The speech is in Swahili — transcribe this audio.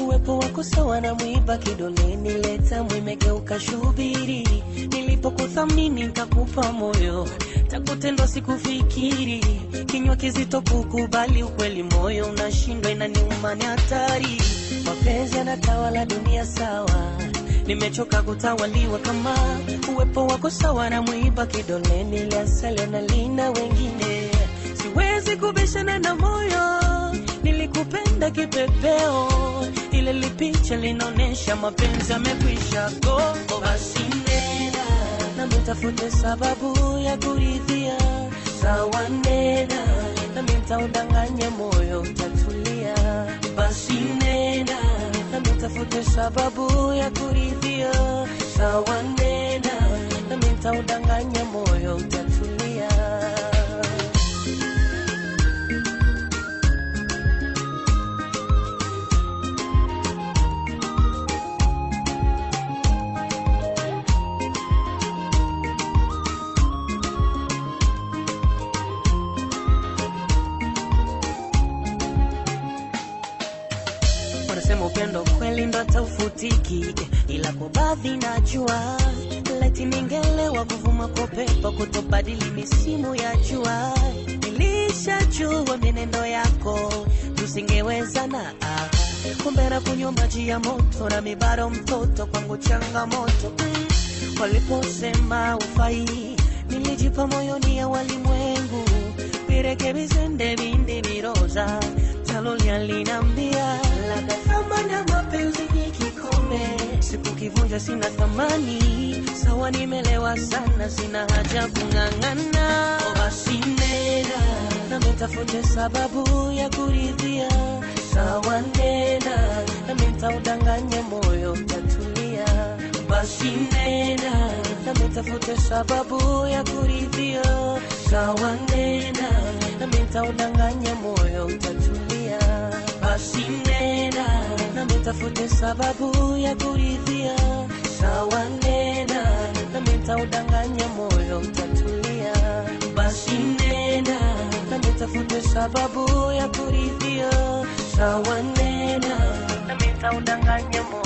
Uwepo wako sawa na mwiba kidoleni, leta mwimegeuka shubiri. Nilipokuthamini nikakupa moyo, takutendwa sikufikiri. Kinywa kizito kukubali ukweli, moyo unashindwa, inaniuma, ni hatari. Mapenzi yanatawala dunia sawa, nimechoka kutawaliwa kama. Uwepo wako sawa na mwiba kidoleni, liasalia na lina wengine. Siwezi kubishana na moyo, nilikupenda kipepeo, ile lipicha linaonesha mapenzi yamekwisha. Go basi nena, na mtafute sababu ya kuridhia. Sawa nena, na mtaudanganya moyo utatulia. Basi nena, na mtafute sababu ya kuridhia. Sawa nena, na mtaudanganya moyo utatulia. Wanasema upendo kweli ndo taufutiki, ila kwa baadhi najua leti ningelewa kuvuma kwa pepo kutobadili misimu ya jua. Nilishajua mienendo yako tusingewezana, kumbe na kunywa maji ya moto na mibaro mtoto kwangu changamoto. Waliposema ufai nilijipa moyoni ya walimwengu, virekebisende bindi miroza talolia linambia labda thamani ya mapenzi ni kikombe, sikukivunja sina thamani. Sawa nimelewa sana, sina haja kung'ang'ana. Basi nena, na mtafute sababu ya kuridhia. Sawa nena, na mtaudanganya moyo utatulia. Basi nena, na mtafute sababu ya kuridhia. Sawa nena, na mtaudanganya moyo utatulia. Basi nena, na mtafute sababu ya kuridhia. Sawa nena, na mtaudanganya moyo utatulia. Basi nena, na mtafute sababu ya kuridhia. Sawa nena, na mtaudanganya moyo.